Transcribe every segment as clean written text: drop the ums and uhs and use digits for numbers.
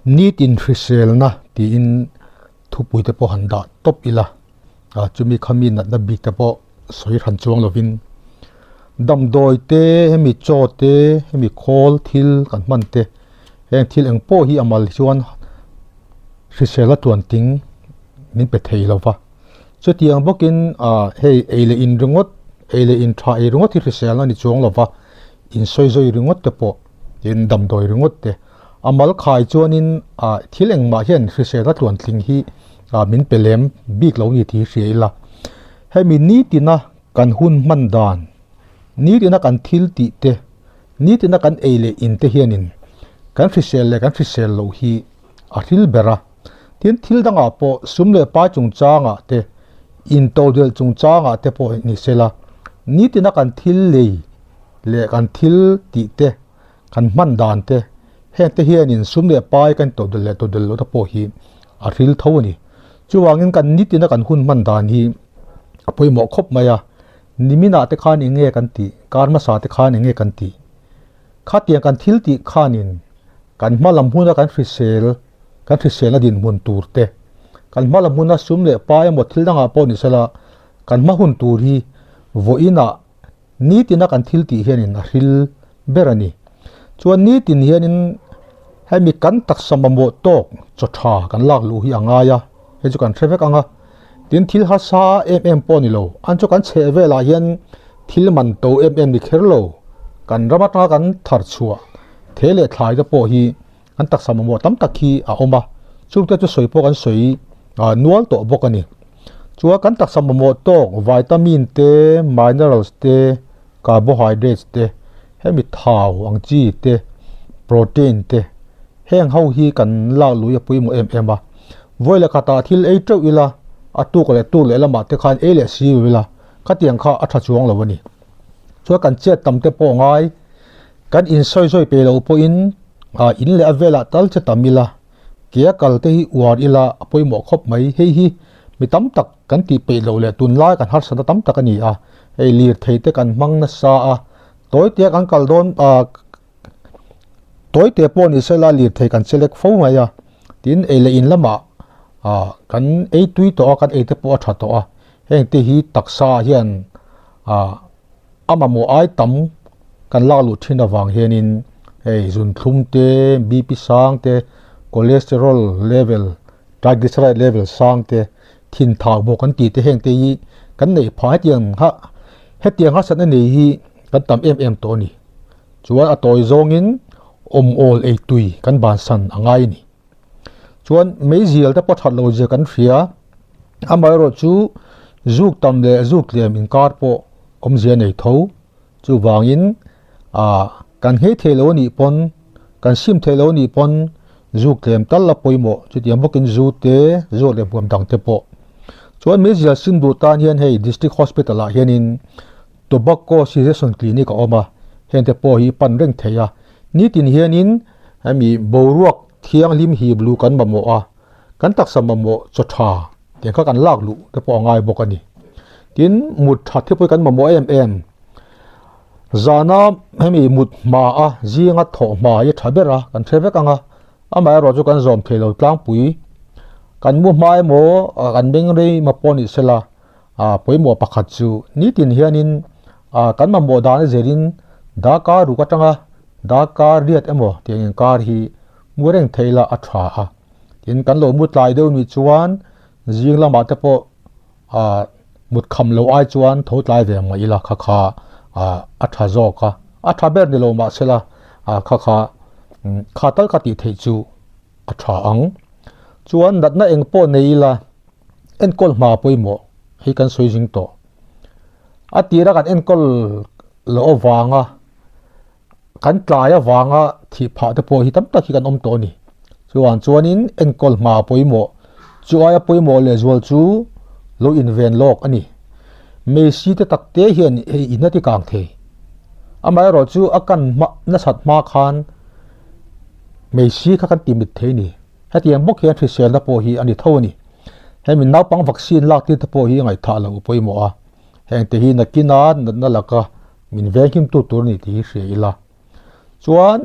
Nitin hriselna tiin thupui te pawh han dah tawp ila, chumi khami natna bik te pawh sawi hran chuang lovin damdawi te hemi chaw te hemi khawl thil kan hman te heng thil eng pawh hi a mal chuan hrisel a tuan ting min pe thei lo va chutiang bawkin ah hei ei leh in ringawt ei leh in tha ei ringawt hi hrisel a ni chuang lo va insawi zawi ringawt te pawh tin damdawi ringawt te. A mal khai chuanin ah thil engmah hian hrisel a tluantling hi ah min pe lem bik lo ni tih hi hria ila. Hemi nitina kan hun hman dan, nitina kan thil tih te, nitina kan ei leh in te hianin kan hrisel leh kan hrisel loh hi a hril ber a. Tin, thil dangah pawh sum leh pai chungchangah te, intodelh chungchangah te pawh ni sela, nitina kan thil lei leh kan thil tih te, Kan hman dan te, heng te hianin sum leh pai kan tawh leh tawh loh te pawh hi a hril tho a ni. Chuvangin kan nitina kan hun hman dan hi a pawimawh khawp mai a, niminah te khan eng nge kan tih, kar hmasa te khan eng nge kan tih. Khatiang kan thil tih khanin kan hma lam hmuna kan hrisel, kan hriselna dinhmun tur te, kan hma lam hmuna sum leh pai emaw thil dangah pawh ni sela kan hma hun tur hi vawiinah Nitina kan thil tih hianin a hril ber a ni. Chuan nitin hianin hemi kan taksa mamawh tawk chaw tha kan lak luh hi a ngai a, hei chu kan hre vek ang a. Tin thil hasa em em pawh a ni lo, an chu kan chheh velah hian thil man to em em ni kher lo, kan ram atanga kan thar chhuah the leh thlai te pawh hi kan taksa mamawh tam tak hi a awm a, chungte chu sawi pawh kan sawi nual tawh bawk a ni. Chuan kan taksa mamawh tawk vitamin te, minerals te, carbohydrates te, hemi thau ang chi te, protein te heng ho hi kan lak lui a pawimawh em em a. Vawi leh khatah thil ei teuh ila a tuk leh tuk leh lamah te khan ei leh si lo ila khatiang kha a tha chuang lo a ni. Chuan kan chet tam te pawh ngai kan insawi sawi pe lo pawhin ah in leh a velah tal che tam ila ke a kal te hi uar ila a pawimawh khawp mai. Hei hi mi tam tak kan tih peih loh leh tunlai kan harsatna tam tak a ni a, hei lirthei te kan hmang nasa a, tawi te kan kal dawn ah tawi te pawh ni sela lirthei kan select fo mai a, tin ei leh in lamah ah kan ei tui tawh a kan ei te pawh a tha tawh a, heng te hi taksa ah hian ah a mamawh ai tam kan lak luh thin avang hianin hei zunthlum te B P sang te cholesterol level triglyceride level sang te thin thau bawk kan tih te heng te hi kan neih phah hetiang ha hetiang harsatna nei hi kan tam em em tawh a ni chuan a tawi zawngin awm awl ei tui kan bansan a ngai a ni. Chuan meizial te pawh that lo zia kan hria, amaherawh chu zuk tam leh zuk tlem inkar pawh awmzia nei tho. Chuvangin ah kan nghei thei lo anih pawn, kan sim thei lo anih pawn zuk tlem tal a pawimawh chutiang bawkin zu te, zawt leh hmuam dang te pawh. Chuan meizial sim duh tan hian hei District Hospital ah hianin Tobacco Cessation Clinic a awm a, hengte pawh hi pan reng thei a. Nitin hianin hemi boruak thianghlim hi blu kan mamawh a, kan taksa mamawh chaw tha tiang kha kan lak luh te pawh a ngai bawk a ni. Tin, mut that hi pawh kan mamawh em em. Zana hemi mut hma a zinga thawh hma hi a tha ber a, kan hre vek ang a, amaherawh chu kan zawm thei lo tlangpui. Kan mu hma emaw kan beng rei emaw pawh ni sela A pawimawh pakhat chu nitin hianin kan mamawh dan a zirin darkar ruk atanga darkar riat emaw tiang inkar hi mu reng thei ila a tha a. Tin, kan lo mu tlai deuh nih chuan zing lamah te pawh mut kham lo ai chuan tho tlai ve mai ila kha kha a tha zawk a. A tha ber ni lo mahsela kha kha kha tal ka tih theih chu a tha ang. Chuan natna eng pawh nei ila enkawl hma pawimawh hi kan sawi zing tawh. A tira kan enkawl loh avanga kan tlai avanga thih phah te pawh hi tam tak hi kan awm tawh a ni. Chuan chuanin enkawl hma pawimawh chu aia pawimawh lehzual chu lo inven lawk a ni. Mei si te tak te hian hei in a ti kang thei. Amaherawhchu a kan hma nasat hma khan mei si kha kan ti mit thei a ni. Hetiang bawk hian hriselna pawh hi a ni tho a ni. Hemi naupang vaccine lak tir te pawh hi ngaihthah lo pawimawh a, heng te hi nakina natna laka min venghim tu tur a ni tih hi hria ila. Chuan.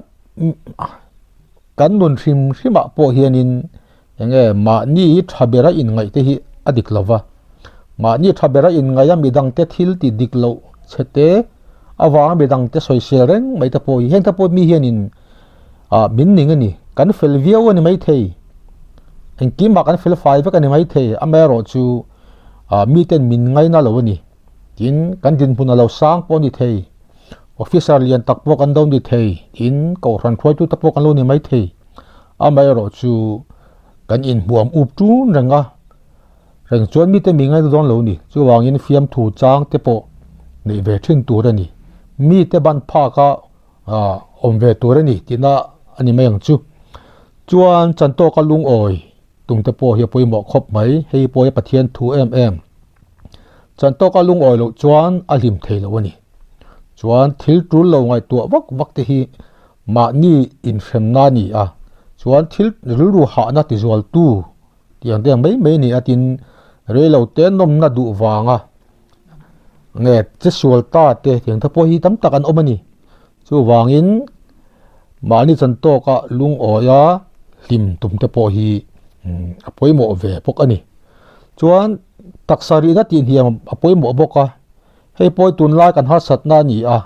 Kan nun hrim hrimah pawh hianin enge mahni tha bera inngaih te hi a dik lo va. Mahni tha bera inngaih a midangte thil ti dik loh che te avanga midangte sawisel reng mai te pawh hi heng te pawh mi hianin ah min ning a ni. Kan fel viau a ni maithei. Engkimah kan fel fai vek a ni maithei. Amaherawhchu ah miten min ngaina lo a ni. Tin, kan dinhmun a lo sang pawh a ni thei. Officer lian tak pawh kan lo ni thei. Tin, kohhran hruaitu te pawh kan lo ni mai thei. Amaherawhchu kan inhmuam up tun reng a, reng chuan mite mi ngaina dawn lo ni. Chuvangin fiamthu chang te pawh neih ve thin tur a ni. Mite ban phak a awm ve tur a ni tihna a ni mai ang chu. Chuan chantawka lungawi tum te pawh hi a pawimawh khawp mai. Hei pawh hi Pathian thu em em. Chantawka lungawi loh chuan a hlim thei lo a ni. Chuan thil tul lo ngaihtuah vak vak te hi mahni inhremna a ni a, chuan thil rilru hahna tizualtu tih ang te ang mai mai a ni a tin reilo te nawmna duh vanga nge che sual ta te tih ang te pawh hi tam tak an awm a ni. Chuvangin mahni chantawka lungawia hlim tum te pawh hi a pawimawh ve bawk a ni. Chuan taksa rihna tih hniam a pawimawh bawk a, hei pawh hi tunlai kan harsatna a ni a,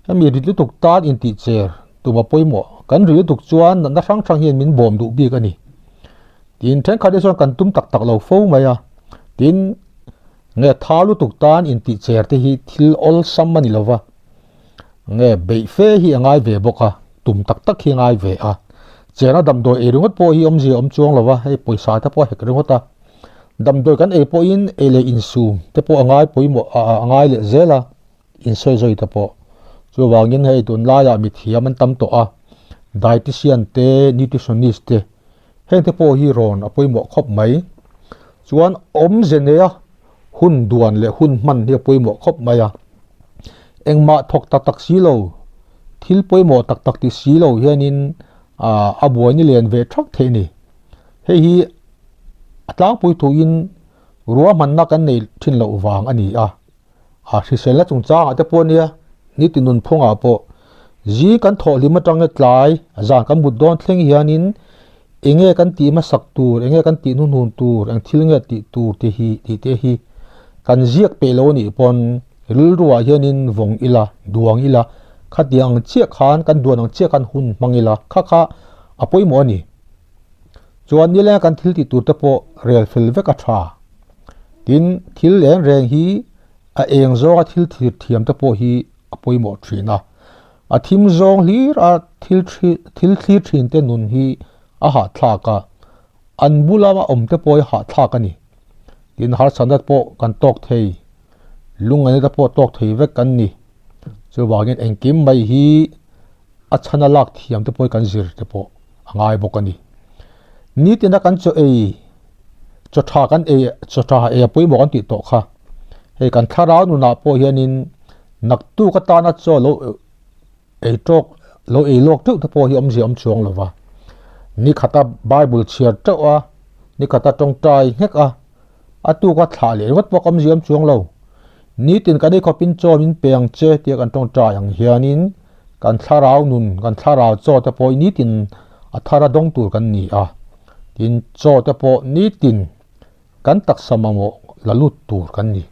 hemi rit lutuk tan intih cher tum a pawimawh. Kan rit lutuk chuan natna hrang hrang hian min bawm duh bik a ni. Tin, thenkhat hi chuan kan tum tak tak lo fo mai a, tin nge tha lutuk tan intih cher te hi thil awlsam a ni lo va. Nge beih fe hi a ngai ve bawk a, tum tak tak hi a ngai ve a. Chena damdawi ei ringawt pawh hi awmzia awm chuang lo va, hei pawisa te pawh a hek ringawt a. Damdawi kan ei pawhin ei leh insum te pawh a ngai pawimawh a ngai leh zel a, insawi zawi te pawh. Chuvangin hei tunlaiah mithiam an tam tawh a, dietician te, nutritionist te, heng te pawh hi rawn a pawimawh khawp mai. Chuan awmze neia hun duan leh hun hman hi a pawimawh khawp mai a. Engmah thawk tak tak si lo, thil pawimawh tak tak ti si lo hianin a buai ni len ve thak theih a ni. Hei hi a tlangpui thuin ruahmanna kan nei thin loh vang a ni a. A hriselna chungchangah te pawh nia, niti nunphungah pawh zing kan thawh hlim atanga tlai zan kan mut dawn thleng hianin enge kan tih hmasak tur, enge kan tih hnuhnun tur, eng thil nge tih tur te hi tih te hi kan ziak peih lo anih pawn rilruah hianin vawng ila, duang ila, khatiang ang chiah khan kan duan ang chiah khan hun hmang ila kha kha a pawimawh a ni. Chuan nilenga kan thil tih tur te pawh rel fel vek a tha. Tin, thil leng reng hi a eng zawnga thil thlir thiam te pawh hi a pawimawh thin a. A thim zawng hlir a thil thil thlir thin te nun hi a hahthlak a, an bula awm te pawh hi hahthlak a ni. Tin, harsatna pawh kan tawk thei, lungngaihna te pawh tawk thei vek kan ni. Chuvangin engkim mai hi a chhana lak thiam te pawh hi kan zir te pawh a ngai bawk a ni. Nitina kan chaw ei, chaw tha kan ei, chaw tha ei a pawimawh kan tih tawh kha. Hei kan thlarau nunah pawh hianin naktuk atana chaw lo ei tawk, lo ei lawk teuh te pawh hi awmzia awm chuang lo va. Ni khata Bible chhiar teuh a, ni khata tawngtai nghek a, a tuka thlah leh ringawt pawh ka awmzia awm chuang lo. Nitin kan ei khawpin chaw min pe ang che tia kan tawngtai ang hianin kan thlarau nun, kan thlarau chaw te pawh nitin a thar a dawng tur kan ni a. Tin, chaw te pawh nitin kan taksa mamawh la lut tur kan ni.